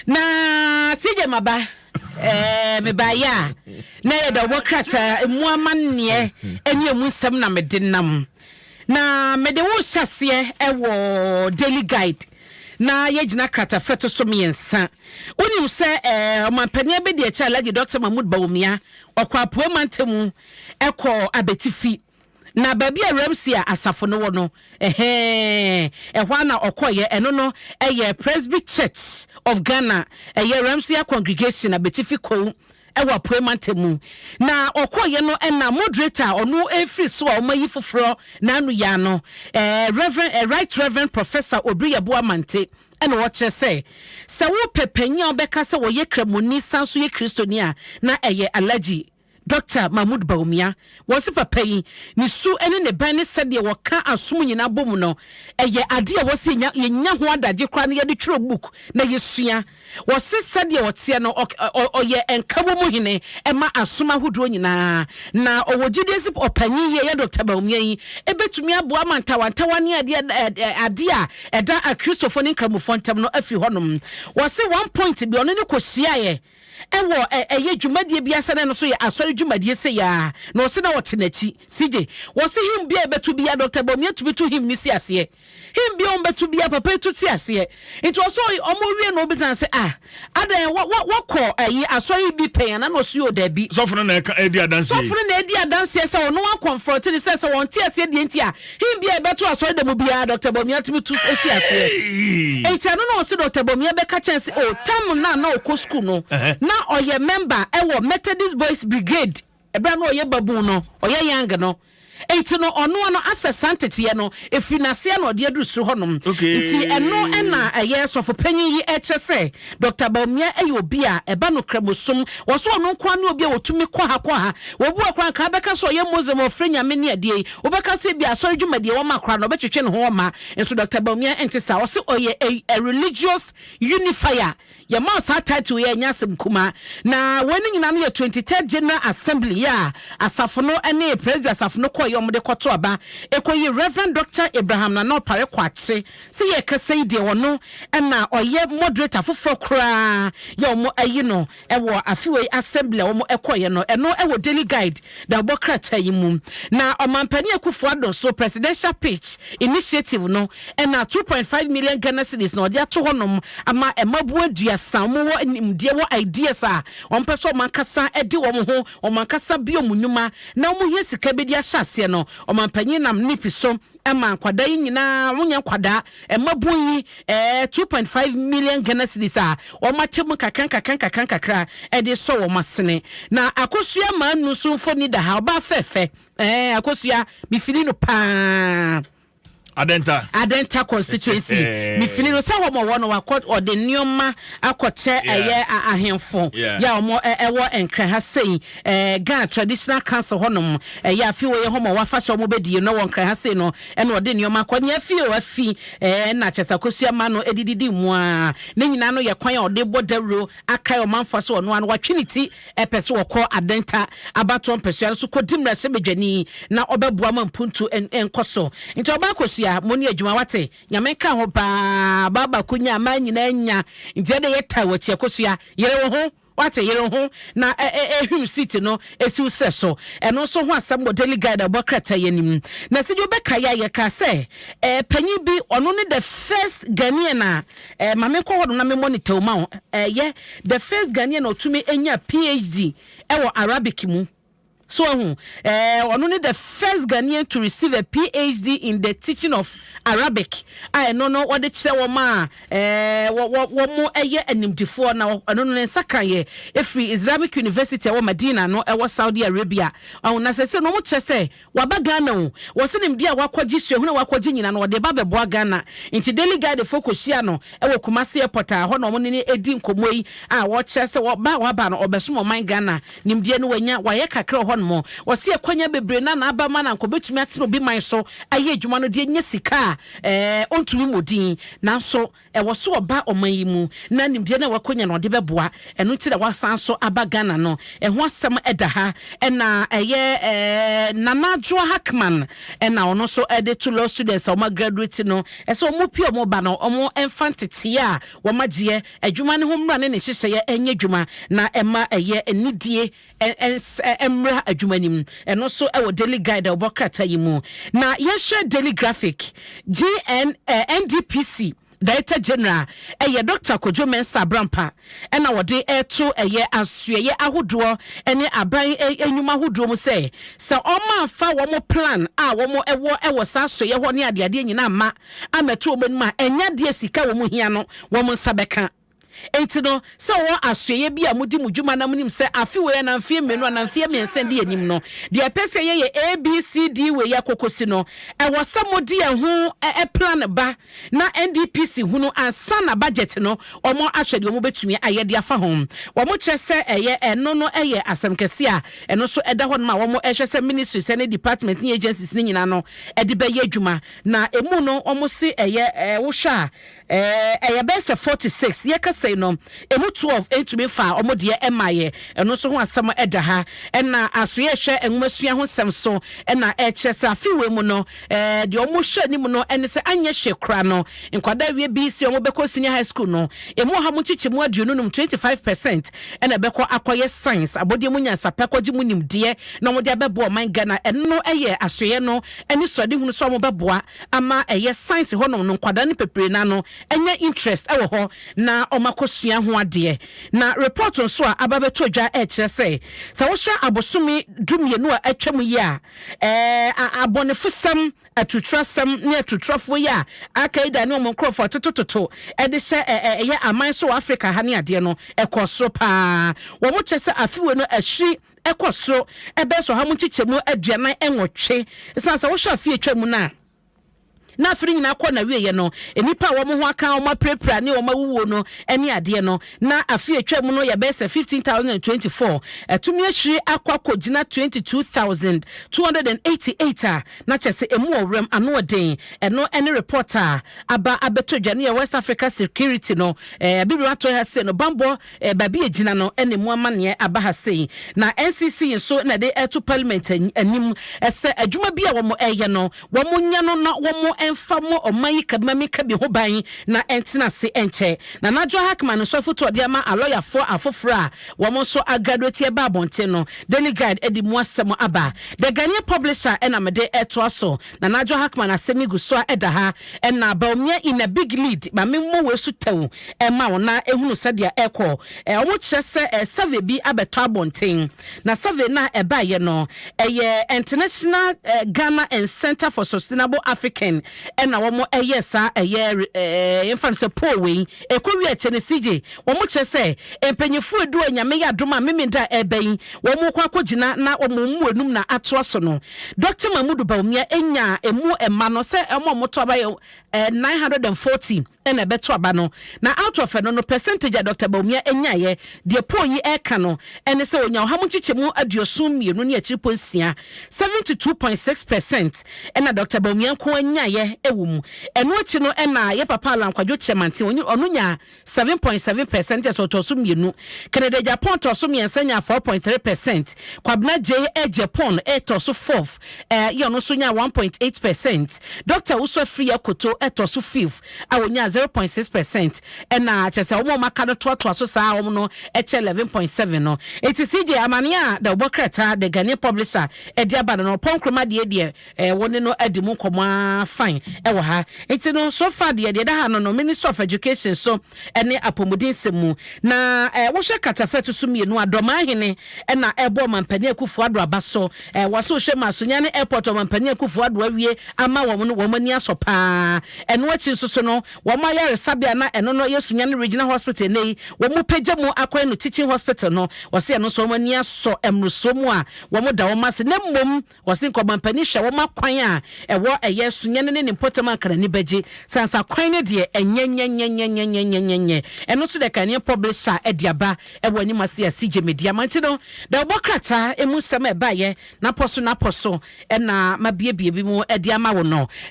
Na sigye maba mebaeɛ a na yɛ dɛ wɔ krataa emu amanneɛ ne emu nsɛm na mede nam. Na mede wo hyɛ aseɛ wɔ Daily Guide na yɛgyina kratafɛ to so mmiɛnsa. Wonim sɛ ɔmampanin abɛdi akyire Alhaji Dr. Mahmood Bawumia ɔkɔ Apuei mantamu ɛkɔ Abetifi. Na baabi a Ramsey a asafo no wɔ no, ɛhɛɛ, ɛhɔ ara na ɔkɔeɛ. Ɛno no yɛ Presby Church of Ghana, ɛyɛ Ramsey Congregation, Abetifi Kow, ɛwɔ Apuei Mantam mu. Na ɔkɔeɛ no na moderator a ɔno refiri so a wɔayi foforɔ n'ano yi ano, eh, Reverend, eh, Right Reverend Professor Obiri Yeboah Mante, ɛna ɔkyerɛ sɛ, sɛ wopɛ panyin a wobɛka sɛ ɔyɛ Kramoni san so yɛ Kristoni a, na ɛyɛ Alhaji Dɔkta Mahmood Bawumia, wɔse papa yi, ne su ne ne ban ne sɛdeɛ wɔka asom nyinaa bɔ mu no, ɛyɛ adeɛ a ɛwɔ sɛ yɛnya, yɛnya ho adagye koraa na yɛde twerɛ book na yɛsua. Wɔse sɛdeɛ ɔteɛ no, ɔ, ɔ, ɔyɛ nkabom hene ma asom ahodoɔ nyinaa, na ɔwɔ gyidie sɛ ɔpanyin yi a ɛyɛ Dɔkta Bawumia yi bɛtumi aboa ama ntawantawa ne adeɛ, ɛ, ɛ, adeɛ a ɛda Akristofoɔ ne Nkramofoɔ ntam no afiri hɔnom. Wɔse one point bi ɔno ne kɔhyiaeɛ Ɛwɔ ɛ ɛyɛ dwumadie bi ase na ɛno nso yɛ asɔre dwumadie sei ara na ɔse na ɔte n'akyi. CJ, Wɔse hymn biara yɛbɛto biara Doctor Bawumia tumi to hymn no si aseɛ. Hymn biara wɔbɛto biara papa yi to te aseɛ. Nti ɔse ɔy ɔmo wie na ɔbisa no sɛ ah adɛn wa wa wakɔ ɛyi asɔre bi pɛn anaa na ɔse oo dabi. Sɔfo no na ɛka ɛdi adanseɛ yi. Sɔfo no na ɛdi adanseɛ sɛ ɔno akɔnfrɔnte no sɛ sɛ wɔnte aseɛ deɛ nti a Hymn bi a yɛbɛto asɔredan mu biara, Dɔkta Bawumia tumi to si aseɛ. Enti ɛno na ɔse Dɔkta Bawumia bɛka kyerɛ no sɛ, oh, tam no a na ɔkɔ sukuu no, na ɔyɛ member wɔ Methodist Boys Brigade, ɛberɛ a na ɔyɛ babun no, ɔyɛ young no. Enti no, ɔno ano asɛ saa nteteɛ no, ɛfiri n'aseɛ na ɔde aduru soro hɔnom. Nti ɛno na ɛyɛ sɔfopanyin yi ɛkyerɛ sɛ Dɔkta Bawumia yɛ obi a ɛba no Kramosom, wɔse ɔno nko ara ne obi a ɔtumi kɔ ha kɔ ha. Obi wɔ koraa nka abɛka sɛ ɔyɛ Muslim, ɔfrɛ Nyame ne adeɛ yi, Wobɛka sɛ ebia asɔre dwumadie wɔma koraa no ɔbɛtwetwe ne ho ɔma, nso Doctor Bawumia nte saa. Ɔse ɔyɛ a a religious unifier. Yɛma wo saa title yi a ɛnyɛ asɛm kumaa. Na wei no nyinaa no yɛ 23rd General Assembly yi a asafo no ne Presby asafo no kɔeɛ a wɔde kɔto aba ɛkɔyi Rev. Doctor Abraham Nana Opare Kwakye sɛ yɛrekasa yi deɛ ɔno na ɔyɛ moderator foforɔ koraa yɛ a wɔayi no Wɔ afe wei assembly a wɔn kɔeɛ no, ɛno wɔ Daily Guide dawubɔ krataa yi mu. Na Ɔmanpanin Akufo Addo nso Presidential Pitch Initiative no na 2.5 million Ghana cedis na ɔde ato hɔnom ama mmabun 30 a wɔwɔ nimdeɛ wɔ ideas a wɔpɛ sɛ wɔn ankasa de wɔn ho, wɔn ankasa bue wɔn nnwuma na wɔhia sika bi de ahyɛ aseɛ no, Ɔmanpanin nam NIP so ma nkwadaa yi nyinaa, wɔnyɛ nkwadaa, mmabun yi, ɛɛ 2.5 million Ghana cedis a wɔakyɛ mu nkakra nkakra nkakra nkakra de resɔ wɔn asene. Na Akosua Manu nso mfoni da ha, ɔbaa fɛɛfɛ, ɛɛ Akosua, mefili no paa. Adenta. Adenta constituency. Mefili no sɛ hɔ ma wɔ no wakɔ ɔde nneɛma akɔkyɛ ɛyɛ ahemfo yɛ a wɔn ɛwɔ Nkran ha sei. Ghana Traditional Council hɔnom, ɛyɛ afe wei hɔ ma wɔafahyɛ wɔn bɛdie no wɔ Nkran ha sei no, ɛna ɔde nneɛma akɔ. Nea afi o afi, ɛna kyerɛ sɛ Akosua ma no ɛdididi mu ara. Ne nyinaa no yɛ kwan a ɔde bɔ dawuro akae ɔmanfoɔ sɛ ɔno ara no watwe ne ti pɛ sɛ ɔkɔ Adenta abatoɔ mpɛsoa no so kɔdi mmarahyɛbadwani na ɔbɛboa ma mpuntu nkɔ so. Nti ɔbaa Akosua, mo ne adwuma wate? Nyame nka ho paa, ɔbaa baako nya a mmaa nyinaa nya, nti ɛdeɛ yɛtaa w'akyi Akosua, yere wo ho. Wate, yere wo ho na ɛ-ɛ-ɛhwim seat no si wo serɛ so. Ɛno nso ho asɛm wɔ Daily Guide a ɛbɔ krataa yi anim. Na sɛdeɛ wobɛkae a, yɛkaa sɛ ɛ, panyin bi, ɔno ne the first Ghanaian a, ɛ, ma menkɔ hɔnom na memmɔ ne tɛw ma wo, ɛyɛ the first Ghanaian a ɔtumi nyaa PhD wɔ Arabic mu. So wahu? Ɛɛ, ɔno ne the first Ghanaian to receive a PhD in the teaching of Arabic, a ɛno no wɔde kyerɛ wɔn a ɛɛ wɔ wɔ wɔn yɛ animdefoɔ, na ɛno no ne nsa ka yɛ efiri Islamic University a ɛwɔ Madina no ɛwɔ Saudi Arabia. Ɔho na sɛsɛ no wɔn kyerɛ sɛ waba Ghana o, wɔsi nimdeɛ a wakɔgye, suahunu a wakɔgye nyina no ɔde ba bɛboa Ghana. Nti Daily Guide foɔ kɔhyia no ɛwɔ Kumasi Airport a ɛhɔ na wɔn ne no edi nkɔmmɔ yi a wɔkyerɛ sɛ wɔba a waba no ɔbɛsom ɔman Ghana. Nimdeɛ no wanya, wayɛ kakra wɔ hɔnom. hɔnom. Wɔse akwanya bebree na na aba ma na anka ɔbɛtumi atena obi man so ayɛ adwuma no de anya sika a ɛɛ ɔntumi mmɔ din, nanso ɛwɔ so ɔba ɔman yi mu na nimdeɛ no a wakonya no ɔde bɛboa. Ɛno nti na wasan so aba Ghana no. Ɛho asɛm ɛda ha. Ɛna ɛyɛ ɛɛ Nana Adwoa Hackman ɛna ɔno nso ɛde to law students a wɔn agraduate no ɛsɛ wɔn pie wɔn ba no wɔn ɛmfa nteteɛ a wɔn agyeɛ adwuma ne ho mmra ne ne nhyehyɛeɛ ɛnyɛ adwuma na ɛma ɛyɛ anidie ɛmmra adwuma no mu. Ɛno nso ɛwɔ Daily Guide a wɔbɔ krataa yi mu. Na yɛhwɛ Daily Graphic, GN eh, NDPC Director General ɛyɛ Dr. Kojo Mensah Abrampa ɛna wɔde ɛto ɛyɛ asoɛyɛ ahodoɔ ɛne aban nnwuma ahodoɔ mu sɛ sɛ ɔma afa wɔn plan a wɔn ɛwɔ ɛwɔ saa asoɛyɛ hɔ ne adeadeɛ nyinaa ma amɛto wɔn anim a, ɛnya deɛ sika wɔn hia no wɔn nsa bɛka. Enti no, sɛ wɔwɔ asoɛeɛ bi a modi mo dwuma na monim sɛ afe wei anaa mfeɛ mmienu anaa mfeɛ mmiɛnsa di anim no, deɛ ɛpɛ sɛ yɛyɛ A, B, C, D wei akɔkɔsi no, ɛwɔ sɛ mode ɛho plan ba na NDPC hunu ansa na budget no wɔn ahwɛ deɛ wɔbɛtumi ayɛ de afa ho. Wɔkyerɛ sɛ ɛyɛ ɛno no yɛ asɛm kɛseɛ a ɛno nso ɛda hɔnom a wɔhwɛ sɛ ministries ne department ne agencies no nyinaa no de bɛyɛ adwuma. Na ɛmu no wɔse ɛyɛ wohwɛ a Ɛyɛ bɛyɛ sɛ 46 yɛka sei no, ɛmu 12 ntumi mfaa wɔn deɛ mmaeɛ. Ɛno nso ho asɛm da ha. Ɛna asoeɛ ɛhwɛ nwomasua ho nsɛm so na ɛkyerɛ sɛ afe wei mu no, deɛ wɔhwɛ anim no ne sɛ anyɛ hwee koraa no, nkwadaa awie BC a wɔbɛkɔ senior high school no, ɛmu ɔha mu nkyekyɛmu 25, 25%, na ɛbɛkɔ akɔyɛ science, abɔdeɛ mu nyansapɛ akɔgye mu nimdeɛ na wɔde abɛboa ɔman Ghana. Ɛno no yɛ asoeɛ no anisoadehunu sɛ wɔbɛboa ama ɛyɛ science hɔnom no nkwadaa no bebree no ano anya interest wɔ hɔ na wɔakɔsua ho adeɛ. Na report nso a aba abɛtɔ dwa rekyerɛ sɛ, sɛ wohwɛ abosome 12 a atwam yi a, ɛɛ abɔnefosɛm, atuturasɛm ne atuturafoɔ yi a Al-Qaeda ne wɔn nkurɔfoɔ atotototo de hyɛ ɛyɛ aman so wɔ Africa ha ne adeɛ no, ɛkɔɔ soro paa. Wɔkyerɛ sɛ afe wei no ahyiri ɛkɔ soro bɛyɛ sɛ ɔha mu nkyekyɛmu 48. Esiane sɛ wohwɛ afe a atwam no a, na afe no nyinaa kɔ n'awieeɛ no, nnipa a wɔn ho aka, wɔn apirapira ne wɔn awuwuo no ne adeɛ no, na afe a atwam no yɛ bɛyɛ sɛ 15,024. Atumi ahyiri akɔ akɔgyina 22,288 a na kyerɛ sɛ ɛmu wɔ werɛm, ano ɔden. Ɛno ne report a aba abɛtɔ dwa no yɛ West Africa Security no, Abibirem Atɔe ha sei no, bammɔ Baabi a egyina no na emu amanneɛ aba ha sei. Na NCC nso na ɛde reto Parliament anim sɛ adwuma bi a wɔreyɛ no, wɔnyɛ no na wɔmfa mmɔ ɔman yi kabimamikabi ho ban na ɛntena ase nkyɛ. Nana Adwoa Hackman nso afotu a ɔde ama alɔyafoɔ afoforɔ a wɔn nso agraduate ba abɔnten no, Daily Guide de mu asɛm aba. The Ghanaian Publisher na mede retoa so. Nana Adwoa Hackman asɛm yi gu so a ɛda ha. Ɛna Bawumia in a big lead. Ma memmɔ wei so tɛw. Ɛma wo na ehunu sɛdeɛ ɛrekɔ. Wɔkyerɛ sɛ survey bi abɛtɔ abɔnten, na survey no a ɛbaeɛ no, ɛyɛ International Ghana and Centre for Sustainable African ɛna wɔyɛɛ saa ɛyɛ yɛmfa no sɛ poll wei. Ɛkɔwie akyire no, CJ, wɔkyerɛ sɛ mpanyinfoɔ edu a Nyame yɛ adom a Memenda a ɛreba yi, wɔrekɔ akɔgyina na wɔn mmuanum na atoa so no, Dɔkta Mahmudu Bawumia nyaa emu mma no sɛ wɔn a wɔto aba yɛ 940. Na ɛbɛto aba no. Na out of ɛno no, percentage a Doctor Bawumia nyaeɛ, deɛ poll yi ɛreka no, ɛne sɛ ɔnya ɔha mu nkyekyɛmu 72 ne akyiripɔ nsia, 72.6%, ɛna Doctor Bawumia nko ara nyaeɛ wɔ mu. Ɛno akyi no ɛna yɛ papa Alan Kwadwo Kyeremanteng, ɔno nyaa 7.7%, kyerɛ sɛ ɔtɔɔ so mmienu. Kennedy Agyapong tɔɔ so mmiɛnsa nyaa 4.3%. Kwabena Gyei Agyapong tɔɔ so fourth, yɛ ɔno nso nyaa 1.8%. Dɔkta Owusu Afriyie Akoto tɔɔ so fifth a ɔnyaa 0.6%. Ɛna kyerɛ sɛ wɔn a wɔaka no toatoa so saa a wɔn no kyɛ 11.7 no. Enti CJ, amaneɛ a dawubɔ krataa The Ghanaian Publisher de aba no no, Ɔpɔn Nkrumah deɛ deɛ Wo ne no adi mu nkɔmmɔ ara fine wɔ ha. Nti no, so far deɛ, deɛ ɛda ha no no, Ministry of Education so ne apɔmuden nsɛm mu. Na wohwɛ katafa ɛto so mmienu a, Dɔmaa hene na ɛrebɔ Ɔmampanin Akufo Addo aba so. Wɔ so wohwɛ Masunyane Airport a Ɔmampanin Akufo Addo awie ama wɔn no, wɔn ani asɔ pa ara. Ɛno akyi nso so no, wɔn Ayaresabea na ɛno no yɛ Sunyani Regional Hospital, ne yi wɔn pagya mu akɔyɛ no teaching hospital no, wɔsi ɛno nso wɔn ani asɔ mmorosoɔ mu a wɔn da wɔn ase. Ne mmom wɔsi nkɔmampanin hwɛ wɔn akwan a ɛwɔ ɛyɛ Sunyani ne ne mpɔtam a nkanani bɛgye sansa kwan ne deɛ ɛnyɛnyɛnyɛnyɛnyɛnyɛnyɛ. Ɛno nso de Ghanaian Publisher ɛde aba ɛwɔ anim ase a CJ Media manti no da ɔbɔ krataa emu nsɛm a ɛbaayɛ n'apɔ so n'apɔ so, ɛna mabiebie bi mu ɛde ama wo no.